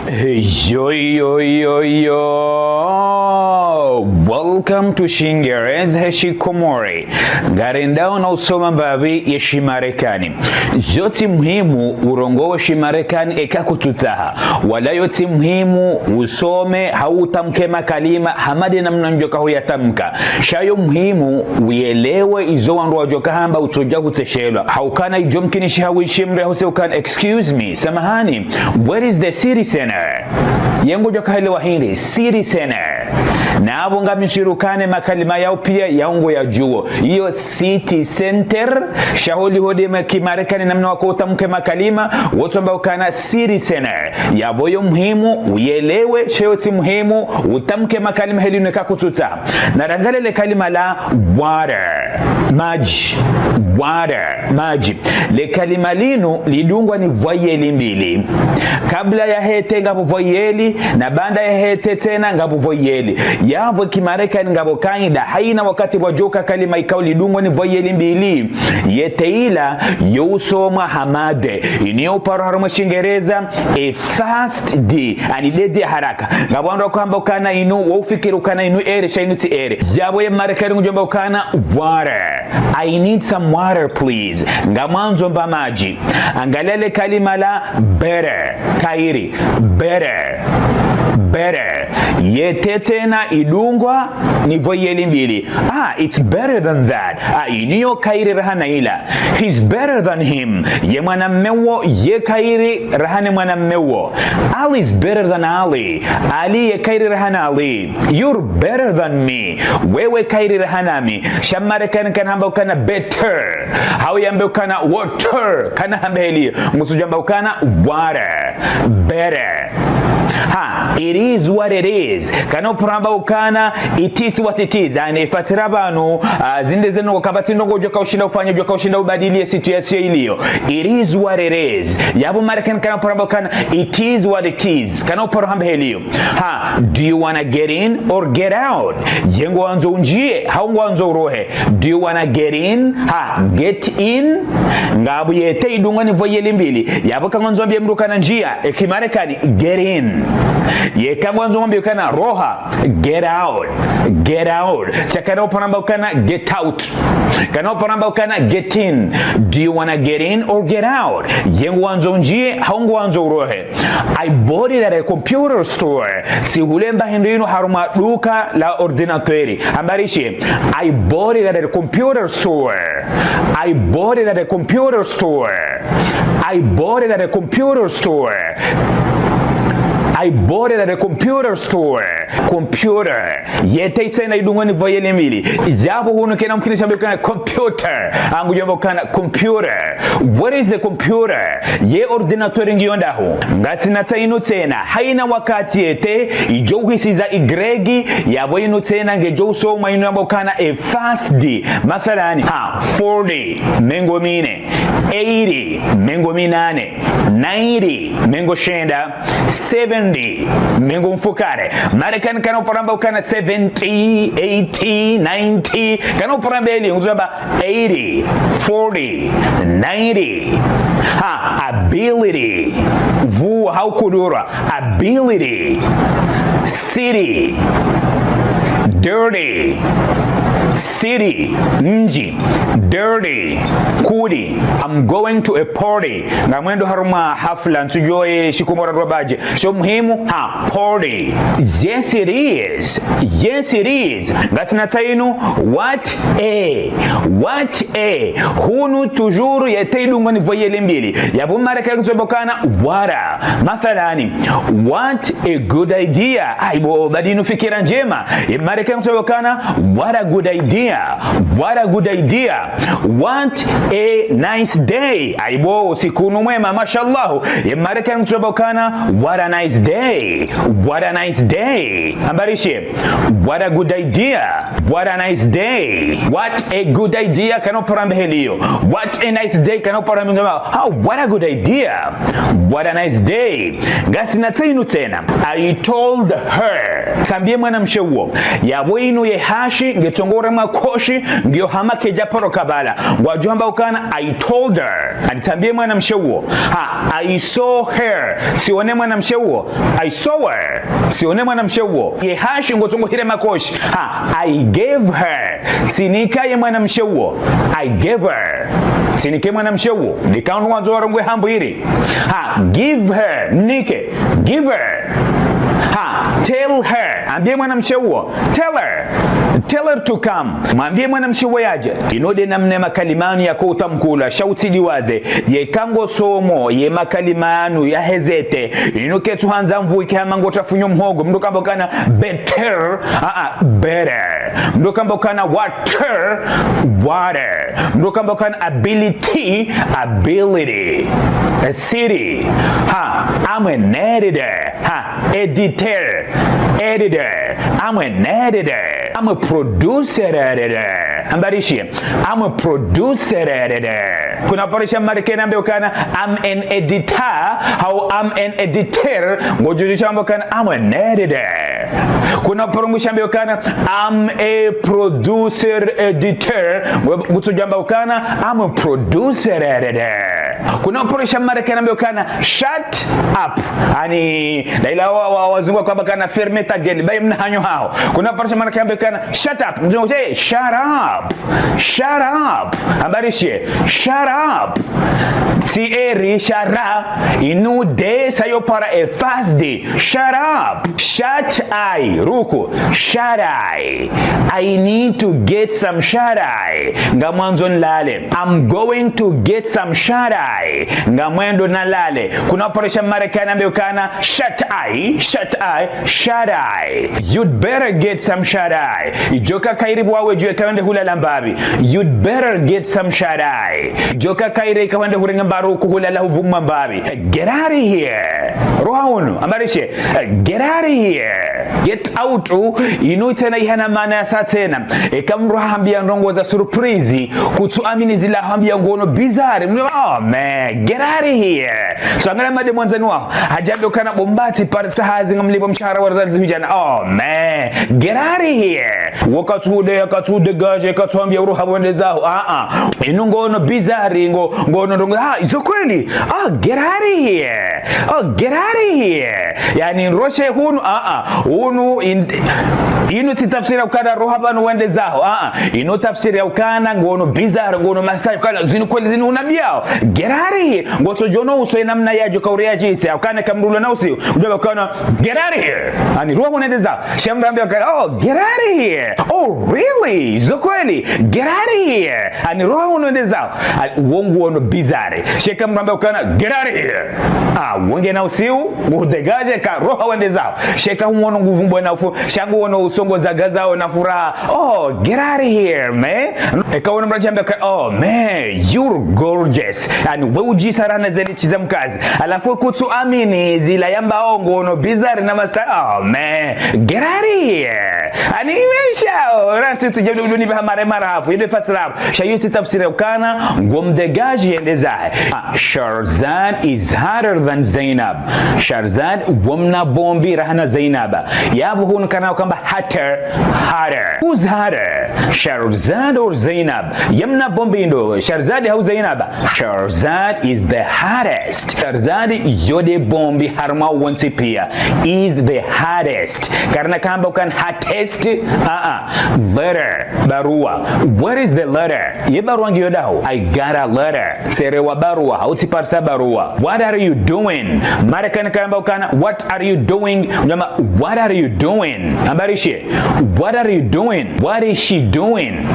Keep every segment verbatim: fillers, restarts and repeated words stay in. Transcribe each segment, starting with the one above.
Hey, yo, yo, yo, yo. Welcome to Shingereza he Shikomori. Ngarendao na usoma mbapvi ye Shimarekani. Yo tsi muhimu urongowe Shimarekani eka kutsutsaha. Wala yo tsi muhimu usome hau utamke makalima hama de namna ndjoka huyatamka. Sha yo muhimu uyelewe izo wandru wadjoka hamba utsodja hutseshelwa. Haukana idjo mkinishiha wishiye mdru yahuse ukana, "Excuse me, samahani, where is the city center?" Ye ngudjoka helewa hindri, city center. Na apvo ngami ntsirukane makalima yao pia yao nguyadjuo. Iyo city center, sha holiho de ma Kimarekani namna wako utamke makalima, wo tsi wamba ukana city center. Yapvo yo muhimu uyelewe, sha yo tsi muhimu utamke makalima heli neka kutsutsaha. Na rangalie le kalima la water, madji. Water, madji. Le kalima linu lidungwa ni voyelle mbili. Kabla yahe T ngapvo voyelle, na baanda yahe T tsena ngapvo voyelle. Yapvo Kimarekani ngapvo kaida, haina wakati wadjoka kalima ikao lidungwa ni voyelle mbili. Ye T ila yo usomwa hama D. Inu yo uparo harumwa Shingereza, a fast D, ani D ya haraka. Ngapvo wandru wako hamba ukana inu, wo ufikiri ukana inu R, sha inu tsi R. Yapvo ye Marekani ngudjo amba ukana, "Water. I need some water, please." Ngamwandzo mba madji. Angalia le kalima la better, khairi, better, better. Ye T tsena idungwa ni voyelle mbili. Ah, it's better than that. Ah, inu yo khairi raha na ila. He's better than him. Ye mwanamme wo ye khairi raha ne mwanamme wo. Ali is better than Ali. Ali ye khairi raha na Ali. You're better than me. Wewe khairi raha nami. Sha Marekani kana hamba ukana better. Hau yambe ukana water. Kana hamba heli. Ngutsudjo amba ukana water. Better. Ha, it is what it is. Kana uparo amba ukana, it is what it is. Ani fasira pvanu, ah, zinde zinu kapvatsi ndrongo djoka ushinda ufanye, djoka ushinda ubadili ye situation iliyo. It is what it is. Yapvo Marekani kana uparo amba ukana, it is what it is. Kana uparo hamba heliyo. Ha, do you wanna get in or get out? Ye ngwandzo unjie, hau ngwandzo urohe. Do you wanna get in? Ha, get in. Ngapvo ye T idungwa ni voyelle mbili. Yapvo ka ngwandzo ambie mdru kana njia, e Kimarekani, get in. Ye ka ngwandzo ambie kana roha, get out. Get out. Sha kana uparo amba ukana get out. Kana uparo amba ukana get in. Do you wanna get in or get out? Ye ngwandzo unjie, hau ngwandzo urohe. I bought it at a computer store. Tsihule mba hindru inu harumwa duka la ordinateur. Ambarishe, I bought it at a computer store. I bought it at a computer store. I bought it at a computer store. I bought it at a computer store. Computer. Ye T tsena idungwa ni voyelle mbili. Yapvo hunu kena mkinisha mbe ukana computer. Ngudjo amba ukana computer. What is the computer? Ye ordinateur ngiyo ndahu. Ngasina tsa inu tsena. Haina wakati ye T idjo uhisiza Y, yapvo inu tsena ngedjo usomwa inu yamba ukana a fast D. Mathalani, ha, forty, mengo mine. Eighty, mengo minane. Ninety, mengo shenda. Seventy, mengo mfukare. Marekani kana uparo amba ukana seventy, eighty, ninety. Kana uparo amba heli, ngudjo amba eighty, forty, ninety. Ha, ability. Pvuu hau kudura. Ability. City. Dirty. City. Mdji. Dirty. Kudi. I'm going to a party. Ngamwendo harumwa hafla, ntsudjuwa ye Shikomori ndo badje. Sho muhimu, ha, party. Yes, it is. Yes, it is. Ngasina tsa inu, what a, what a. Hunu toujours ye T idungwa ni voyelle mbili. Yapvo Marekani ngudjo amba ukana, what a. Mathalani, what a good idea. Aibo, badi inu fikira njema. Ye Marekani ngudjo amba ukana, what a good idea. What a good idea. What a nice day. Aibo, usiku unu mwema, mashallah. Ye Marekani ngudjo amba ukana, what a nice day. What a nice day. Ambarishe, what a good idea. What a nice day. What a good idea. Kana uparo amba heliyo. What a nice day. Kana uparo amba, oh, what a good idea. What a nice day. Ngasina tsa inu tsena. I told her. Tsambie mwanamshe uwo. Yapvo inu ye hashi, ngetsongora makoshi, ngiyo hama kedja paro kabala. Ngwadjo hamba ukana, I told her. Ani tsambiye mwanamshe uwo. Ha, I saw her. Tsione mwanamshe uwo. I saw her. Tsione mwanamshe uwo. Ye hashi ngotsongo hire makoshi. Ha, I gave her. Tsinike ye mwanamshe uwo. I gave her. Tsinike mwanamshe uwo. Ndika unu wandzo warongowe hambwiri. Ha, give her. Nike. Give her. Ha, tell her. Ambiye mwanamshe uwo. Tell her. Tell her to come. Mwambiye mwanamshe uwo yadje. Inu nde namna makalima yanu yako utamkulwa. Sha utsidiwaze. Yeka ngosomo ye makalima yanu yahezete. Inu ketsu handza mvuike hama ngotafunyo mhogo. Mndru kamba ukana better. Ah, ah, better. Mndru kamba ukana water. Water. Mndru kamba ukana ability. Ability. A city. Ha, I'm an editor. Ha, editor. Editor. I'm an editor. I'm a producer editor. Ambarishiye. I'm a producer editor. Kuna paro sha Marekani ambe ukana, I'm an editor, hau I'm an editor. Ngodjo djamba ukana, I'm an editor. Kuna paro ngushambe ukana, I'm a producer editor. Ngutsodjamba ukana, I'm a producer editor. Kuna paro sha Marekani ambe ukana, shut up. Ani, daila wa, wa, wazungu kwamba kana ferme ta gueule, baye mna hanyo haho. Kuna paro sha Marekani ambe ukana, shut up. Mzungu, hey, shut up. Shut up. Ambarishiye, shut up. Tsi eri, shara. Inu de, sa yo para e fast de. Shut up. Shut eye. Ruku. Shut eye. I need to get some shut eye. Ngamwandzo nilale. I'm going to get some shut eye. Ngamwendo nalale. Kuna paro sha Marekani ambe ukana, shut eye, shut eye, shut eye. You'd better get some shut eye. Idjoka kayiri bwawe djuwe kawende hulala mbapvi. You'd better get some shut eye. Idjoka kayiri kawende hurenga mbaruku hulala huvumwa mbapvi. Get out of here. Roha unu. Ambarishiye. Get out of here. Get out. Inu tsena ihana maana yasa tsena. Eka mndru hahambiya ndrongo za surprise. Kutsu amini zila hahambiya ngono bizarre. Mndru, oh man, get out of here. So angaliya made mwandzani waho. Hadja ambe ukana bo mbati parisa hazi ngamlipvo mshahara wa rizali zihudjana. Oh man, get out of here. Wakatsude, wakatsu dégage, katsuhambiya uroha wende zaho. Ah, ah. Inu ngono bizarre, ngo, ngono ndrongo. Ah, izo kweli. Oh, get out of here. Oh, get out of here. Yani, nroshe hunu, ah, ah. Hunu, in-, inu tsi tafsiri ya ukana roha pvanu wende zaho. Ah, ah. Inu tafsiri ya ukana ngono bizarre, ngono mastaji, ukana zinu kweli zinu unambiyao. Get out of here. Ngotsodjono uso ye namna yadjo ka ureagisse. Ukana kamrula na usiu. Udjaba ukana, get out of here. Ani roha wende zaho. Sha mndru ambe ukana, oh, get out of here. Oh, really? Zo kweli? Get out of here. Ani roha wende zaho. Ani, wo nguono bizarre. Sha eka mndru ambe ukana, get out of here. Ah, wenge na usiu, u dégage ka roha wende zaho. Sha eka humono nguvumbwe na ufu, sha nguono usongo zagazao na furaha. Oh, get out of here, man. Eka wono mndru ambe ukana, oh, man, you're gorgeous. Ani we udjisa raha na zeli shiza mkazi. Halafu kutsu amini zila yambao ngono bizarre na mastaji. Oh, man, get out of here. Ani imesha, oh, ransi utsudje uduni biha mare mara hafu, ide fasirabu. Sha yo tsi tafsiri ya ukana, ngom dégage yende zahe. Ah, Sharzad is hotter than Zainab. Sharzad, wo mna bombi raha na Zainaba. Yapvo hunu kana ukamba hotter, hotter. Who's hotter? Sharzad or Zainab? Ye mna bombi ndo, Sharzad hau Zainaba? Sharzad is the hottest. Sharzad yo nde bombi harumwa wontsi piya. Is the hottest. Karina kamba ukana hottest. Ah, ah. Letter. Barua. What is the letter? Ye barua ngiyo daho? I got a letter. Tsirewa barua. Hau tsiparisa barua. What are you doing? Marekani kamba ukana, what are you doing? Unyama, what are you doing? Ambarishiye. What are you doing? What is she doing?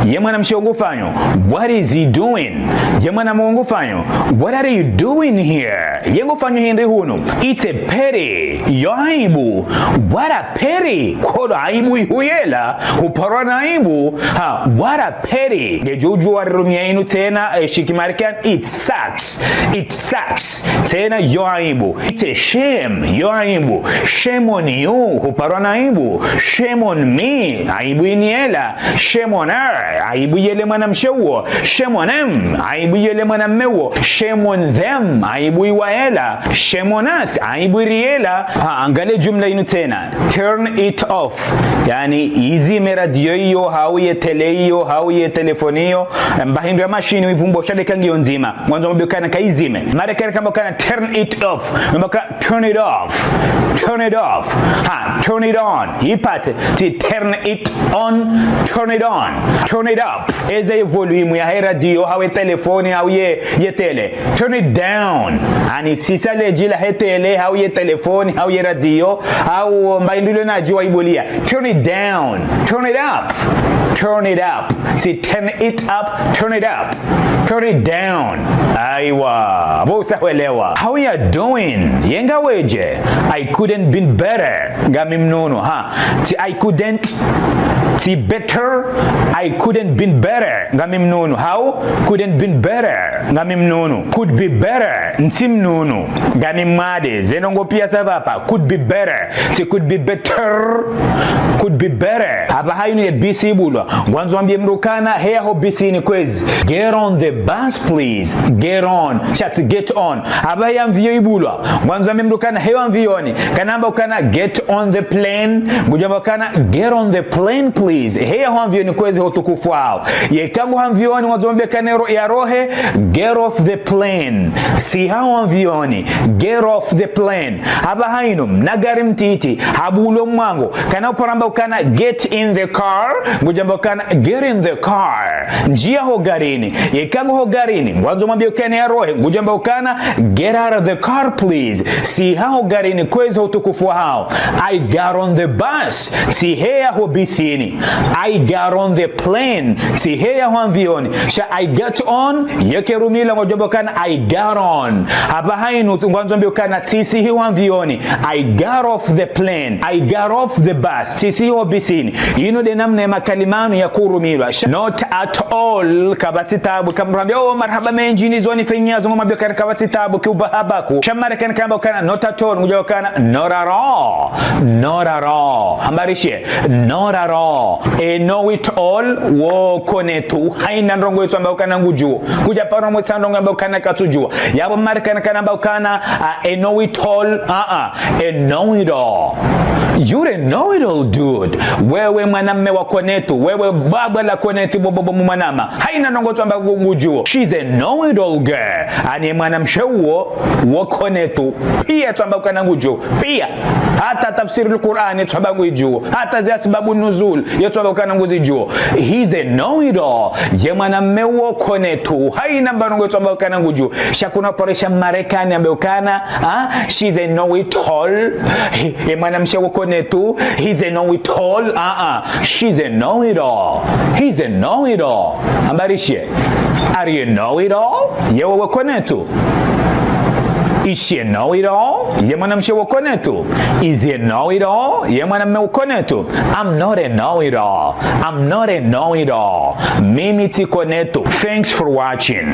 Ye mwanamshe ngufanyo. What is he doing? Ye mwanamme ngufanyo. What are you doing here? Ye ngufanyo hindri hunu? It's a pity. Yo aibu. What a pity. Kodo aibu ihuyela. Huparwa na aibu. Ha, what a pity. Ngedjo udjuwa rirumia inu tsena, eh, shikimarekani. It sucks. It sucks. Tsena yo aibu. It's a shame. Yo aibu. Shame on you. Huparwa na aibu. Shame on me. Aibu iniyela. Shame on her. Aibu yele mwanamshe uwo. Shame on him. Aibu yele mwanamme uwo. Shame on them. Aibu iwayela. Shame on us. Aibu iriyela. Ha, angalia Jumla inu tsena, turn it off. Yaani, izime radio iyo, hau ye télé iyo, hau ye téléphone iyo. Mba hindru ya mashini uivumbo sha leka ngiyo ndzima. Ngwandzo mwambie ukana kaizime. Marekani kamba ukana turn it off. Ngamba ka turn it off. Turn it off. Ha, turn it on. Ipate. Tsi turn it on. Turn it on. Turn it up. Eze volume yahe radio, hau ye téléphone, hau ye, ye télé. Turn it down. Yaani sisa le dji lahe télé, hau ye téléphone, hau ye radio, hau mba hindru ilo na dji wa ibulia. Turn it down. Turn it up. Turn it up. Tsi turn it up. Turn it up. Turn it down. Aiwa. Bo usa huelewa. How you doing? Ye ngawe dje? I couldn't been better. Ngami mnono. Ha. Tsi I couldn't. Tsi better. I couldn't been better. Ngami mnono. How? Couldn't been better. Ngami mnono. Could be better. Ntsi mnono. Ngami mwade. Ze ndrongoo pia ça va pas. Could be better. Tsi could be better. Could be better. Apvaha inu ye bisi ibulwa. Ngwandzo mwambie mdru ukana, heya ho bisini kwezi. Get on the bus, please. Get on. Sha tsi get on. Apvaha ye avion ibulwa. Ngwandzo mwambie mdru ukana, heya ho avioni. Kana amba ukana, get on the plane. Ngudjo amba ukana, get on the plane, please. Heya ho avioni kwezi ho utukufu waho. Yeka ngu ho avioni, ngwandzo mwambie ukana ro-, ya rohe, get off the plane. Siha ho avioni. Get off the plane. Apvaha inu, mna gari mtiti, habulwa mwango. Kana uparo amba ukana, get in the car. Ngudjo amba ukana, get in the car. Ndjia ho garini. Yeka ngu ho garini, ngwandzo mwambie ukana ya rohe. Ngudjo amba ukana, get out of the car, please. Siha ho garini kwezi ho utukufu waho. I got on the bus. Tsiheya ho bisini. I got on the plane. Tsiheya ho avioni. Sha I got on, yeka irumilwa ngudjo amba ukana I got on. Apvaha inu, ngwandzo mwambie ukana tsisihi ho avioni. I got off the plane. I got off the bus. Tsisihi ho bisini. Inu nde namna ye makalima yanu ya urumilwa. Sha not at all. Kapvatsi tabu. Kamrambia, oh, marahaba mendji, nizo nifanyia zo, ngwambio ukana kapvatsi tabu, ki ubahabaku. Sha Marekani kamba ukana not at all, ngudjo ukana not at all. Not at all. Hambarishe, not at all. A know-it-all, wo konetu. Haina ndrongoo yetsu amba ukana ngudjuo. Kudja paro mwesa ndrongoo amba ukana katsudjua. Yapvo Marekani kana amba ukana, uh, a know-it-all, uh-uh. A know-it-all. You're a know-it-all, dude. Wewe mwanamme wa konetu. Wewe baba la konetu, bo, bo, bo, mwanama. Haina ndrongoo yetsu amba ngu-, ngudjuo. She's a know-it-all girl. Yaani mwanamshe uwo, wo konetu. Pia yetsu amba ukana ngudjuo. Pia. Hata tafsiri al-Qur'an yetsu amba ngudjuo. Hata ze asbabu nuzul yetsu amba ukana nguzidjuo. He's a know-it-all. Ye mwanamme wo konetu. Haina mba ndrongoo yetsu amba ukana ngudjuo. Sha kuna paro sha Marekani amba ukana, ah, she's a know-it-all. He, ye mwanamshe wo konetu. He's a know-it-all. Ah, ah. She's a know-it-all. He's a know-it-all. Hambarishe. Are you a know-it-all? Ye wewe konetu. Is she a know-it-all? Ye mwanamshe wo konetu. Is he a know-it-all? Ye mwanamme wo konetu. I'm not a know-it-all. I'm not a know-it-all. Mimi tsi konetu. Thanks for watching.